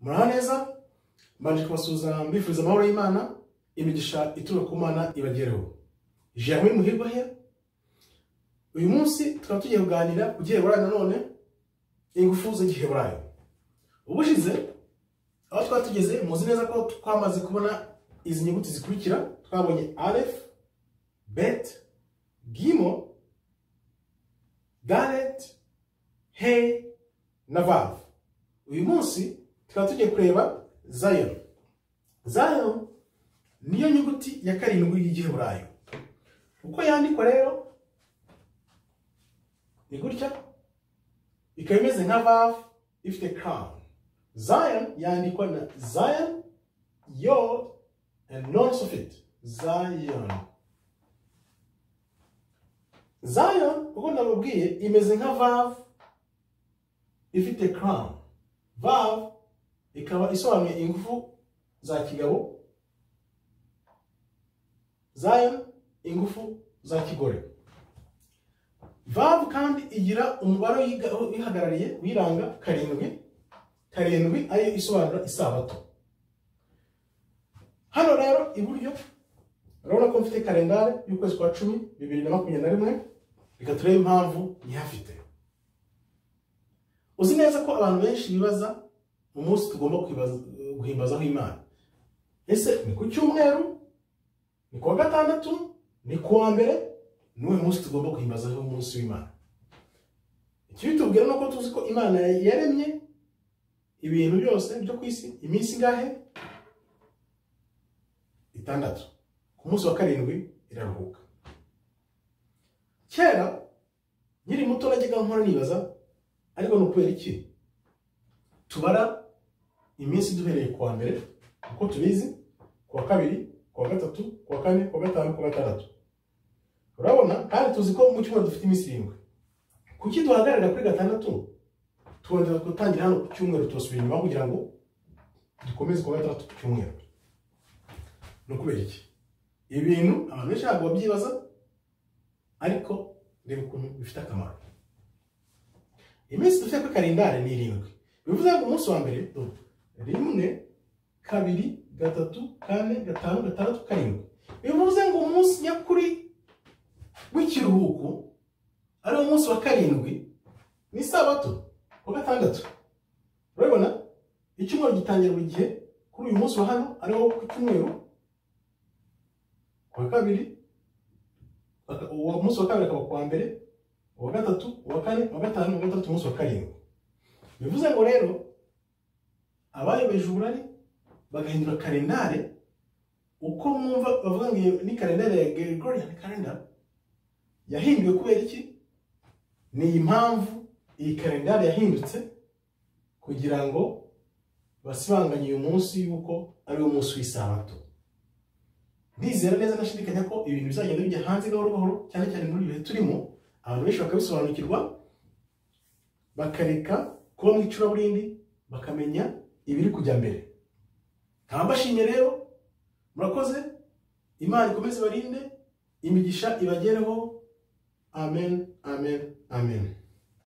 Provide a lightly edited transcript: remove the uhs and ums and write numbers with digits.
Muraho neza, mbanje kubasuhuza mbifuriza amahoro y'Imana, imigisha ituruka ku Mana ibagereho. Jeremy Muhirwa here. Uyu munsi tukaba tugiye kuganira ku giheburayo nanone, ingufu z'igiheburayo. Ubushize aho twari tugeze, muzi neza ko twamaze kubona izi nyuguti zikurikira. Twabonye Aleph, Bet, Gimel, Dalet, He na Vav. Uyu munsi tukaba tugiye kureba Zayin. Zayin niyo nyuguti ya karindwi y'igiheburayo. Uko yandikwa rero ni gutya, ikaba imeze nka Vav ifite crown. Zayin yandikwa na Zayin, Yod and Nun sofit. Zayin. Zayin, uko ndababwiye, imeze nka Vav ifite crown. Vav ikaba isobanuye ingufu za kigabo, Zayin ingufu za kigore. Vav kandi igira umubare uyihagarariye wiranga karindwi, karindwi ariyo isobanura isabato. Hano rero iburyo urabona ko mfite kalendari y'ukwezi kwa 10 2021. Reka turebe impamvu nyihafite. Uzi neza ko abantu benshi bibaza umunsi tugomba guhimbazaho Imana. Ese ni ku cyumweru? Ni kuwa gatandatu? Ni kuwa mbere? Niwe munsi tugomba guhimbazaho umunsi w'Imana. Ikibitubwira nuko tuzi ko Imana yaremye ibintu byose byo ku isi iminsi ingahe? 6. Ku munsi wa karindwi iraruhuka. Kera nkiri muto najyaga nkora nibaza, ariko ni ukubera iki tubara iminsi duhereye kuwa mbere uko tubizi, kuwa kabiri, kuwa gatatu, kuwa kane, kuwa gatanu, kuwa gatandatu. Urabona kandi tuzi ko mu cyumweru dufite iminsi 7. Kuki duhagararira kuri gatandatu tukongera gutangira hano ku cyumweru turasubira inyuma kugira ngo dukomeze kuwa gatandatu ku cyumweru? Ni ukubera iki? Ibintu abantu benshi ntabwo babyibaza, ariko reba ukuntu bifite akamaro. Iminsi dufite kuri kalendari ni 7. Bivuze ngo umunsi wa mbere 1, 2, 3, 4, 5, 6, 7. Bivuze ngo umunsi nyakuri w'ikiruhuko ari umunsi wa 7 ni sabato, ku gatandatu. Urabona icyumweru gitangira buri gihe kuri uyu munsi wa hano ari wo ku cyumweru, kuwa kabiri, uwo munsi wa kabiri akaba kuwa mbere, uwa gatatu, uwa kane, uwa gatanu, uwa gatandatu, umunsi wa 7. Bivuze ngo rero abayobeje uburari bagahindura kalendari uko mwumva bavuga ngo iyo ni kalendari ya Gregorian calendar yahinduwe kubera iki? Ni impamvu iyi kalendari yahindutse kugira ngo basibanganye uyu munsi yuko ari wo munsi w'isabato. Ndizera neza ndashidikanya ko ibintu bizagenda bijya hanze gahoro gahoro, cyane cyane muri ibihe turimo, abantu benshi bakabisobanukirwa, bakareka kuba mu icuraburindi, bakamenya ibiri kujya mbere. Nkaba mbashimye rero, murakoze. Imana ikomeze ibarinde, imigisha ibagereho. Amen, amen, amen.